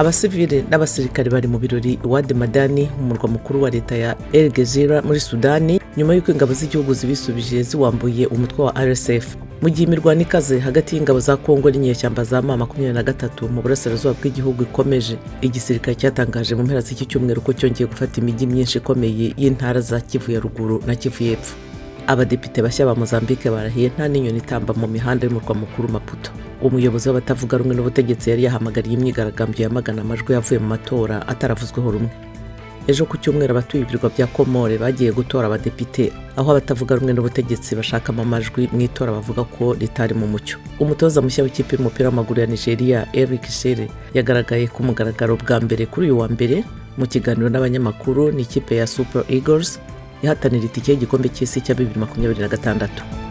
Abasivile n'abasirikare bari mu birori i Wad Madani, umurwa mukuru wa leta ya El Gezira muri Sudani, nyuma y'uko ingabo z'igihugu zibisubije ziwambuye umutwe wa RSF. Mu gihe imirwano ikaze hagati y'ingabo za Kongo n'inyeshyamba za M23 mu burasirazuba bw'igihugu ikomeje, igisirikare cyatangaje mu mpera z'iki cyumweru ko cyongeye gufata imijyi myinshi ikomeye y'intara za Kivu ya Ruguru na Kivu y'Epfo. Abadepite bashya ba Mozambique barahiye nta n'inyoni itamba mu mihanda y'umurwa mukuru Maputo. Umuyobozi w'abatavuga rumwe n'ubutegetsi yari yahamagariye imyigaragambyo yamagana amajwi yavuye mu matora ataravuzweho rumwe. Ejo ku cyumweru, abatuye ibirwa bya Komore bagiye gutora abadepite, aho abatavuga rumwe n'ubutegetsi bashakamo amajwi mu itora bavuga ko ritari mu mucyo. Umutoza mushya w'ikipe y'umupira w'amaguru ya Nigeria, Eric Chelle, yagaragaye ku mugaragaro bwa mbere kuri uyu wa mbere mu kiganiro n'abanyamakuru n'ikipe ya Super Eagles ihatanira itike y'igikombe cy'isi cya 2026.